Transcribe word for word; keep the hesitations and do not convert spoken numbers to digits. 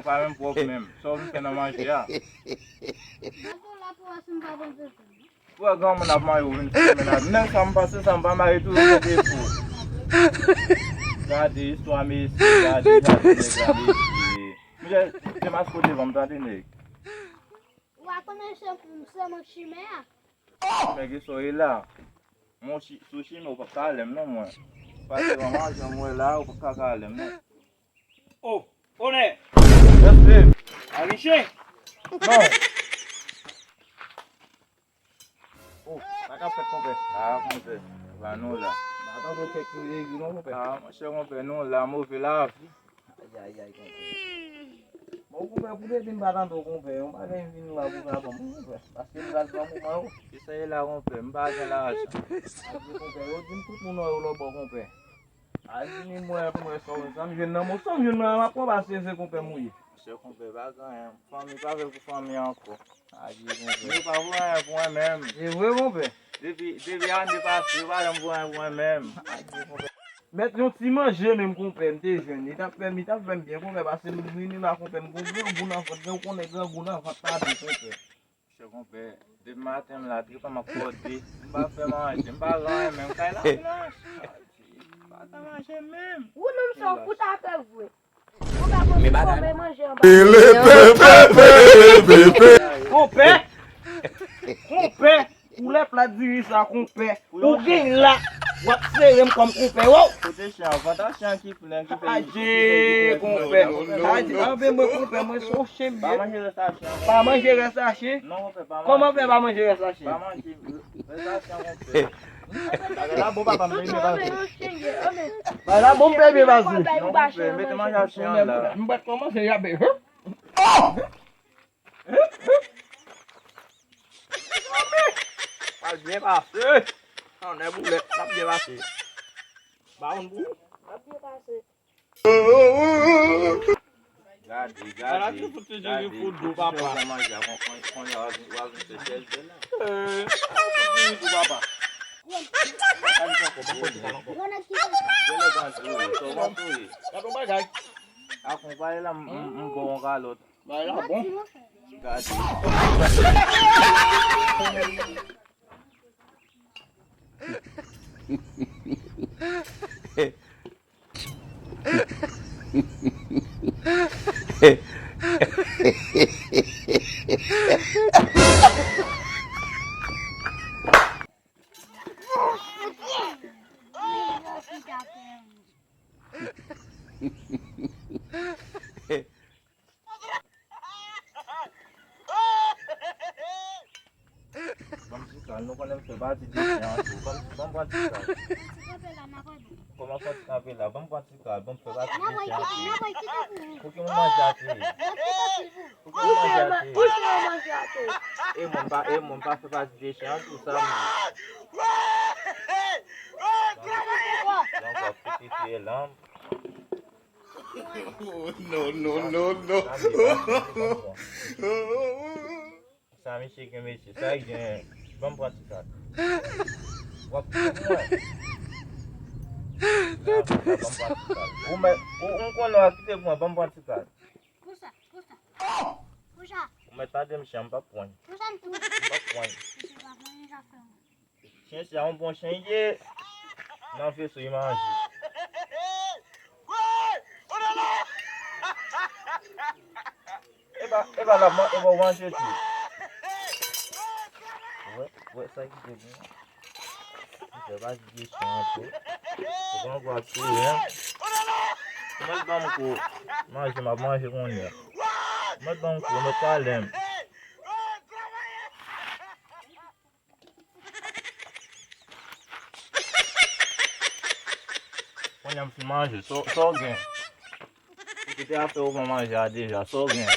Ou pa menm pwòp menm. Sa w vin fè nan manje a? Gade w la pou wè si m pa pran pepe. Pou wè granmoun ap mare ou vin fè mennaj. Men sa m pase, sa m pa mare tou, ou fè defo. Gade istwa mesye, gade, gade, gade mesye. Mesye, te maske devan m tande nèg. Ou pa konnen se, se mwen ki chimè a? Chimè ki sa w ye la? Mwen si, sou chimè ou p ap ka ale m non mwen. Pase yon jan mwen la, ou p ap ka ale m non. Oh, Onè! Yes, babe. Arichen! Non. Oh, sa k ap fèt, konpè? Ah, konpè. Ba nou la. M pa tande kèk kriye non, konpè. Ah, monchè, konpè, nou la, move lavi. Ayayay, konpè. Bon, konpè, pou depi m pa tande w, konpè, yon bagay vin la pou sa ban m, konpè. Paske m pral pran moman yo. Kisa ye la, konpè? M pa gen lajan. Konpè, yo di m tout moun yo lòbò, konpè. A di ni mwen pou mwen sa w sa m jwenn nan mo sa m jwenn nan m ap pran pa seze konpè m ou ye. Monchè konpè pa gen anyen. Fanmi pa vle pou fanmi ankò. A di konpè. Yo pa vle anyen pou mwen menm. Se vre konpè. Depi, depi ane pase, yo pa janm vle anyen pou mwen menm. A di konpè. Mèt yon ti manje menm konpè m te jwenn. Li t ap fè m, li t ap fè m byen konpè paske m vini la konpè m gon grangou nan vant mwen ou konnen grangou nan vant pa bon konpè. Monchè konpè, depi maten m la, tripa m ap kòde. M pa fè manje, m pa gen anyen menm, kay la blanch. M pa ka manje menm. Ou menm sa w fout atè vre. Ou pa konn kòbe manje anba. Konpè! Konpè! Koulè pla diri sa, konpè! Ou gen la, w ap sere m kòm konpè, wow! Kote chen an? Vant a chen an ki plen, ki fè. Aje, konpè. Aje, anben mwen konpè, mwen se yon chen m ye. Pa manje rès a chen an. Pa manje rès a chen? Non, konpè, pa manje. Kòman fè pa manje rès a chen? Pa manje rès a chen, konpè. Bagay la bon, papa, m byen pase. Bagay la bon, m byen pase. Non, konpè, mete manje a chen an la. M pa t kòmanse, y ap. Oh! Pral byen pase. Tonnè boulèt, n ap byen pase. Ba yon bout. N ap byen pase. Gade, gade, gade. Tout se jere fout dlo, papa. Konn, konn, konn, konn, w a vin, w a vin fè chèz de la. Eh, tout jere fout, papa. Gade yon bagay. Akonpaye la, m, m, m ba w yon kalòt. Bagay la bon. Gade. Ban m ti kal, nou konnen m fè pati de chen an tou. Ban m, ban m pran ti kal. Kòman fè ti kanpe la? Ban m pran ti kal, ban m fè pati de chen an tou. Pou ki moun manje ate? Pou ki moun manje ate? E moun pa, e moun pa fè pati de chen an tou, sa m di. Yon gwa pou ti fye lanm. Oh, no, no, no, no. Sa misye gen mesye, sa l gen, ban m pran ti kal. W ap kite pou mwen. Ban m pran ti kal. Ou mèt, ou, ou konnen w ap kite pou mwen, ban m pran ti kal. Konsa, konsa. Konsa. Ou mèt pa de m chen, m p ap pran. Konsa m tou. M p ap pran. Misye pa pran, li ka fè yon. Chen sa yon bon chen ye. Nan veso li manje. Epa, epa la, epa w manje tou. Wè, wè sa ki te bon. Misye pa di chen an tou. Ou pran gwa tou, hein. Ou mèt ban m kou. Manje, m ap manje kounye a. Ou mèt ban m kou, ou mèt pale m. Kounye a m fin manje, sa w, sa w gen? Ou kite afè ou pran manje a deja, sa w gen?